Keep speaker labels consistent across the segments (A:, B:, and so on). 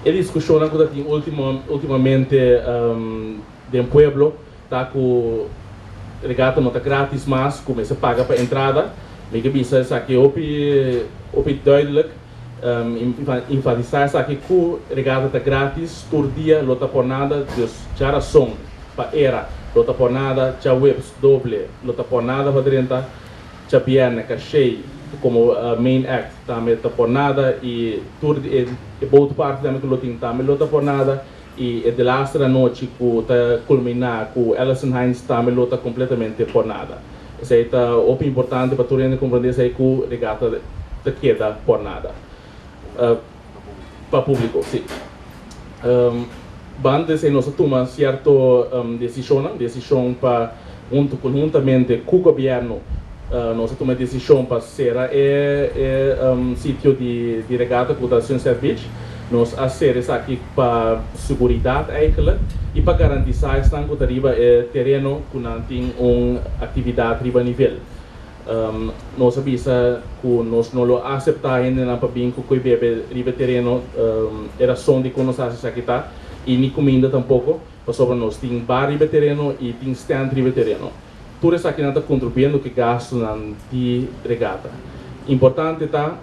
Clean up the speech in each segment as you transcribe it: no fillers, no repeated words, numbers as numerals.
A: E diskushon ku tin últimamente den pueblo ta ku regata no ta gratis mas, ku mester paga pa entrada. Mi ke bisa esaki hopi hopi duidelijk, enfatisá esaki, ku regata ta gratis, tur dia lo ta por nada, dus djarason pa era lo ta por nada, djaweps doble lo ta por nada pa drenta, djabièrnè Caché komo main act tambe ta por nada i tur e boat party tambe ku lo tin tambe lo ta por nada i e delaster anochi ku ta kulminá ku Alison Hines tambe lo ta kompletamente por nada. Esei ta hopi importante pa tur hende komprondé esei, ku regata ta keda por nada pa públiko, sí. Banda esei nos a tuma sierto desishon pa konhuntamente ku gobièrnu nos a tuma desishon pa sera e sitio di regata ku ta Sunset Beach. Nos a sera esaki pa seguridat eigenlijk i pa garantisá esnan ku ta riba e tereno ku nan tin un aktividat riba nivel. Nos a bisa ku nos no lo aseptá hendenan pa bin ku koi bebe riba e tereno. E rason di kon nos hasi esaki ta i ni kuminda tampoko, pasobra nos tin bar riba e tereno i tin stand riba e tereno. Tur esakinan ta kontribuyendo ku e gastunan di regata. Importante ta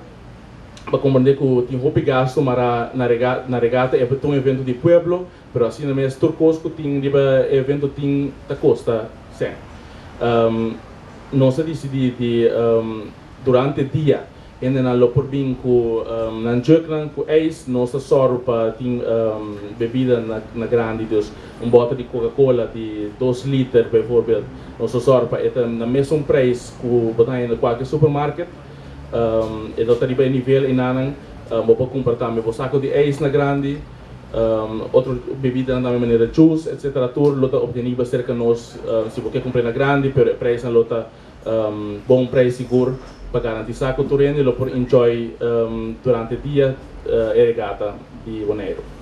A: pa komprendé ku tin hopi gastu mará na regata. E ta un evento di pueblo, pero asina mes tur kos ku tin riba e evento tin ta kosta sèn. Nos a disidí di durante dia hendenan lo por bin ku nan jugnan ku ijs. Nos a sòru pa tin bebida na grandi, dus un bòter di Coca-Cola di 2 liter bijvoorbeeld, nos a sòru pa e ta na mesun preis ku bo ta haña na kualke supermarket. E lo ta riba e nivel einan. Bo por kumpra tambe bo sako di ijs na grandi, otro bebidanan tambe manera juice, etcetera. Tur lo ta optenibel serka nos si bo ke kumpra na grandi, pero e preisnan lo ta bon preis sigur pa garantisá ku tur hende lo por enjoy durante dia e regata di Boneiru.